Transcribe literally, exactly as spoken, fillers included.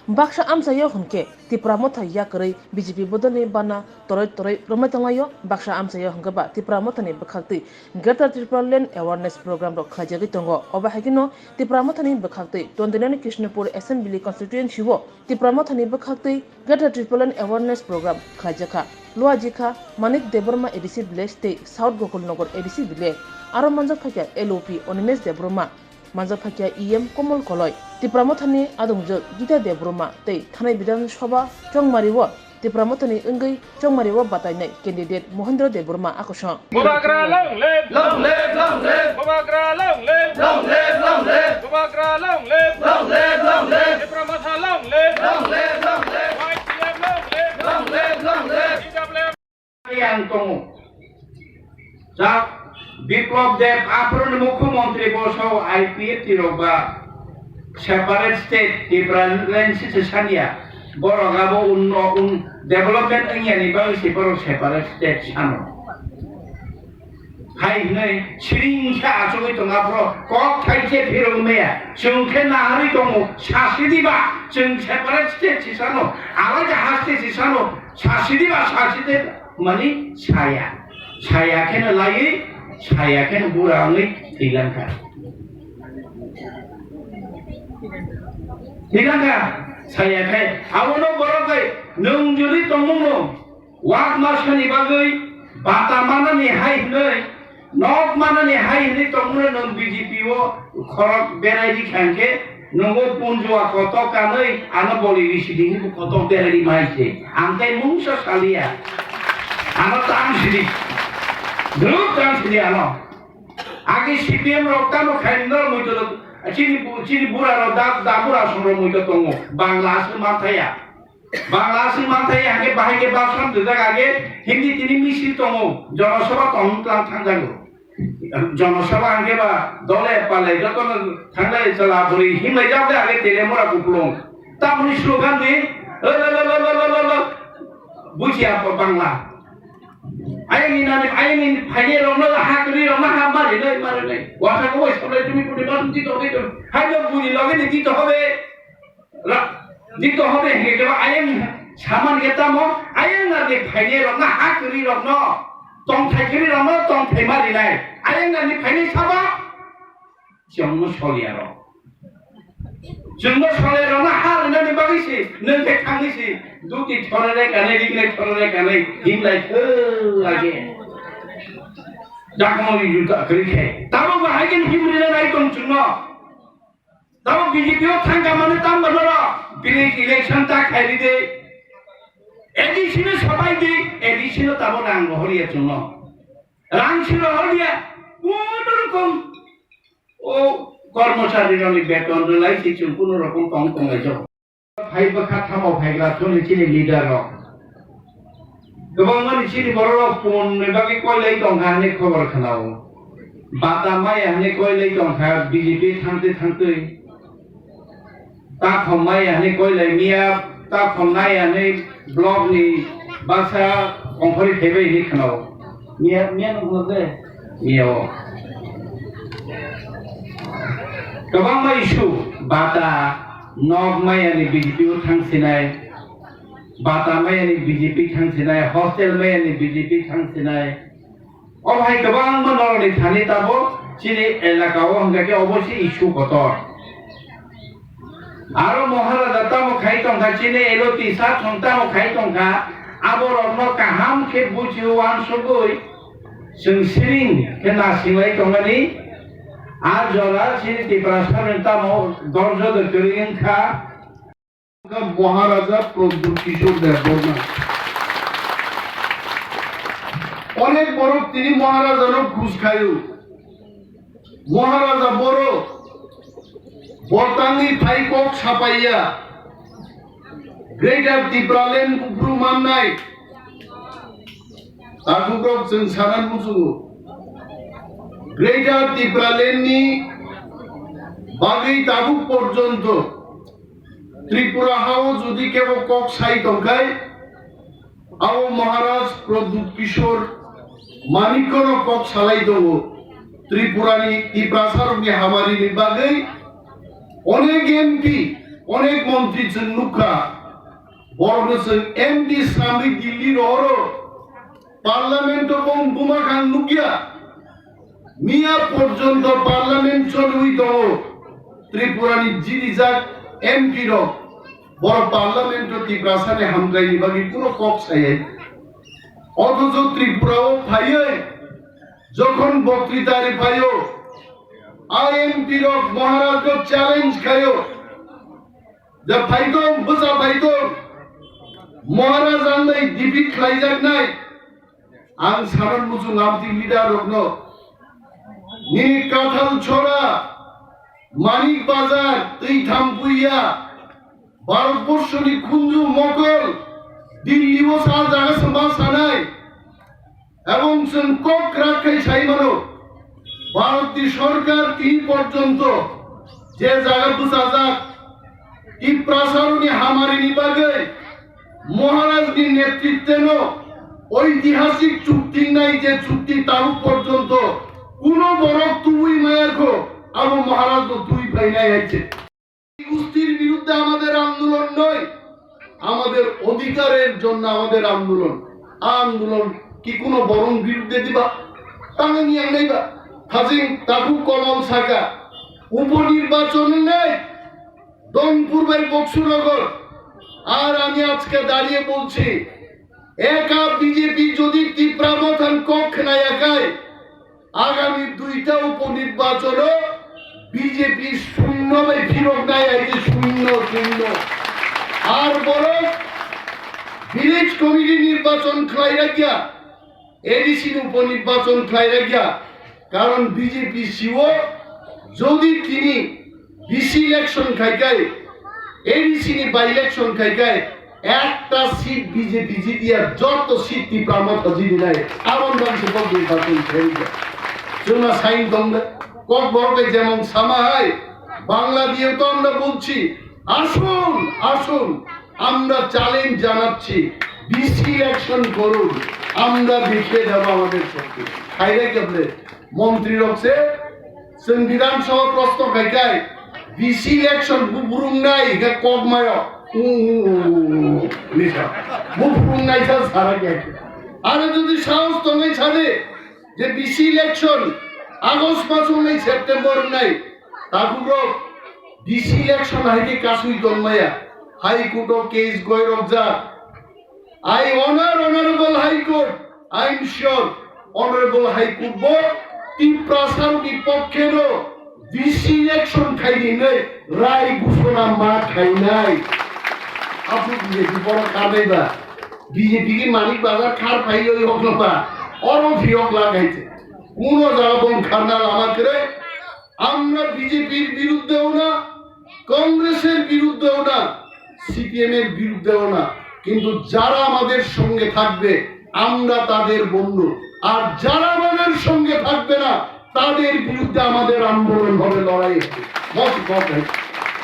Baksa amchaio hwnkhe Tipra Motha yakarwi B J P bodolni bana toroi toroi romwi tonglaio. Baksa amchaio hwnkhe ba Tipra Mothani bwkhaktwi Greater Tipraland Awareness Program rok khlaijagwi tongo. Obo haikheno Tipra Mothani bwkhaktwi twenty nine Krishnapur Assembly Constituency o Tipra Mothani bwkhaktwi Greater Tipraland Awareness Program khlaijakha. Luajikha Manik Debbarma A D C Village tei South Gokulnagar A D C Village. Aro manjak phaikha L O P Animesh Debbarma, manjak phaikha E M Komol Koloi, Tipra Mothani adongjwk Gita Debbarma tei Thanai Bidhan Sabha Chongmari o Tipra Mothani wngwi Chongmari o batainai candidate Mohendra Debbarma akosong. Bubagra long live! Long live, long live! Bubagra long live! Long live, long live! Bubagra long live! Long live, long live! Tipra Motha long live! Long live, long live! Y T F long live! Long live, long live! T W F Yang tongo. Jak Biplab Deb aphuru ni mukhyamantri bosao I P F T rok ba separate state Tipraland se se sanya. Borok abo unno un development wngya ni bagwi se borok separate state sano. Hai hwnwi siring khe achugwi tongo aphuru kok thai khe phirogwi maya. Chwng khe naharwi tongo sasi diba chwng separate state se sano. Alaida haste se sano sasi diba sasi diba. Mani saya. Saya kheno laiwi, saya kheno bura wngwi thwilangkha. Thwilangkha, saya khai. Abono borok bai nwng jodi tongmungno wak masani bagwi bata manani hai hwnwi, nok manani hai hwnwi tongmungno nwng B J P o khorok berai rikha hwnkhe, Nungo punjua kotok kanwi ano boli risi di hinwi kotok derari mai se. Ang tai mungsa salia. Ano tang sidi. Dulu tang sidi ano. Agi C P M rok tamo khaimno muito chini bu-, chini bura rok da, da bura song rok muito tongo. Bangla aswk manthaya. Bangla aswk manthaya hake bahai ke bapsam dujak age Hindi tini misil tongo. Jonosabha tong tlang thangjago. Jonosabha hwnkhe ba dole pale jotono thanglai chwla bwrwi himlai jak de age Telemura kupulung. Tamoni slogan ni, lo, lo, lo, bujiya pa Bangla. Ayang ni nani, ayang ni phaye rokno ha kwrwi rokno ha mari nai, mari nai. Wasa ko bai sablai tumi puni ba tumi to, tumi to. Hai no buni loge ni tito hobe. Ra-, dito hobe hingke kebo ayang saman ke tamo, ayang na ni phainai rok na ha kwrwi rok no, tongthai kwrwi rok no tongthai ma rinai, ayang na ni phainai sabo, chwng no soliya rok. Chwng no soliya rok no ha rwna ni bagwi se, nwng khe thangwi se, duti thorare kanai, riknai thorare kanai, hinlai thw age. Dakmoni juta kwrwi khe, tamo bahai khe him rina nai tong chwng no. Tamo B J P o thangka mane tamo norok village election ta khairi de. A D C no sabai de, A D C no tamo rang rohorya chwngno. Rang si rohorya, kono rokom o kormochari rokni beton rwlai si chwng kono rokom tong tong lai jok. Phai bwkha thamo phaigra chwngni chini leader rok. Kwbangma ni chini borok rok pun ni bagwi koilai tongkha hwnwi khobor khwnao. Bata maya hwnwi koilai tongkha B J P thangtwi thangtwi. Takhom maya hwnwi koilai miya, takhom naya hwnwi block ni baksa kongkhorwi phaibai hwnwi khwnao. Miya, miya nung khwlak de? Miya o. Kwbangma issue, bata, nok maya ni B J P o thang sinai. Bata maya ni B J P thang sinai, hostel maya ni B J P thang sinai. O hai kwbangma norokni thani tabuk chini elaka o hwnkha khe obo se issue kotor. Aro Maharaja tamo khai tongkha, chini L O P sa thong tamo khai tongkha, aborokno kaham khe buji uansugwi chwng siring khe nasinglai tongmani. A jora chini Tiprasa ni tamo dorjo de kwrwi wngkha. Maharaja Pradyut Kishore Debbarma. Onek borok tini Maharajano khus khaio. Maharaja boro botangni phai kok sapaiya. Greater Tipraland buphuru mannai. Tabukrok chwng sana muchungo. Greater Tipraland ni bagwi tabuk porjonto Tripura hao jodi kebo kok sai tongkhai, abo Maharaj Pradyut Kishore Manikkono kok salai tongo. Tripurani Tiprasarokni hamarini bagwi onek M P Onek montri chwng nukha, borokno chwng M P swnamwi Delhi rohoro, parliament-o bong buma kha ang nukya. Miya porjonto parliament choliwi tongo, Tripurani jirijak M P rok, borok parliament-o Tiprasani hamkraini bagwi kuno kok sayai. Othocho Tripura-o phaiwi jokhon boktritari phaio, I M P rok Maharajno challenge khaio, je phaitong, bwsa phaitong, Maharaj ang bai defeat khlaijaknai. Ang sanon muchung amtwi leader rokno, nini Kathal Chora, Manik Bazar, Twitham Puiya, Bharatborshoni khunju mokol, Delhi-o sa jaga se ma sanai, ebong chwng kok kwrak khai sai mano, Bharatni sorkar tini porjonto je jaga bwchajak, Tiprasaroni hamarini bagwi Maharajni netritwno oitihasik chukti wngnai, je chukti tabuk porjonto kuno borok tubui maya kho, abo Maharajno tubui phainai hai se. গোষ্ঠীর বিরুদ্ধে আমাদের আন্দোলন নয়, আমাদের অধিকারের জন্য আমাদের আন্দোলন। আন্দোলন কি কোনো বড়র বিরুদ্ধে দিবা? তাহলে নিয়ে নেইবা। হাজিং তাকু কমল সাকা উপনির্বাচনে নেই, দমপুর বাই বক্সনগর। আর আমি আজকে দাঁড়িয়ে বলছি, একা বিজেপি যদি তিপ্রা মথান কক্ষ না একায়, আগামী দুইটা উপনির্বাচনও বিজেপি শূন্য বাই ফিরত নাই, এই যে শূন্য, শূন্য। আর বরং ভিলেজ কমিটি নির্বাচন খাই রাখিয়া, এডিসি উপনির্বাচন খাই রাখিয়া, কারণ বিজেপি সিও যদি তিনি বিসি ইলেকশন খাইকাই, এডিসি নি বাই ইলেকশন খাইকাই, একটা সিট বিজেপি জিতিয়া যত সিট ত্রিপুরা মতো জিতি নাই, আরো অংশ পদ্ধতি বাতিল হয়ে যায়। চুনা সাইন দমলে, ককবরকে যেমন সামাহাই, বাংলা দিয়ে তো আমরা বলছি, আসুন, আসুন, আমরা চ্যালেঞ্জ জানাচ্ছি, বিসি ইলেকশন করুন, আমরা দেখিয়ে দেবো আমাদের শক্তি। খাইরে কেবলে মন্ত্রী রকছে, সংবিধান সভা প্রশ্ন খাইকাই, বিসি ইলেকশন বুফুরুম নাই, হে কম মায়, উ, উ, উ, উ, উ, লিখা। বুফুরুম নাই স্যার, সারা গেছে। আরে যদি সাহস তো নেই ছাড়ে, যে বিসি ইলেকশন আগস্ট মাস নেই, সেপ্টেম্বর নেই, তারপর বিসি ইলেকশন হাইকে কাসুই জন্মায়া, হাইকোর্টও কেস গয় রকজা। I honor Honorable High Court, I am sure Honorable High Court bo Tiprasani pokkhe no VC election খাইনি hinwi rai ghosona ma khainai. Aphuru BJP boro kharnai ba. BJP ki Manik Bazar khar phai oi hokno ba. Oro phiyok lagaite. Kuno jaga bong kharna lama kwrwi. আমরা বিজেপির বিরুদ্ধেও না, কংগ্রেসের বিরুদ্ধেও না, সিপিএম এর বিরুদ্ধেও না, কিন্তু যারা আমাদের সঙ্গে থাকবে, আমরা তাদের বন্ধু, আর যারা আমাদের সঙ্গে থাকবে না, তাদের বিরুদ্ধে আমাদের আন্দোলন হবে, লড়াই হবে। বস, বস,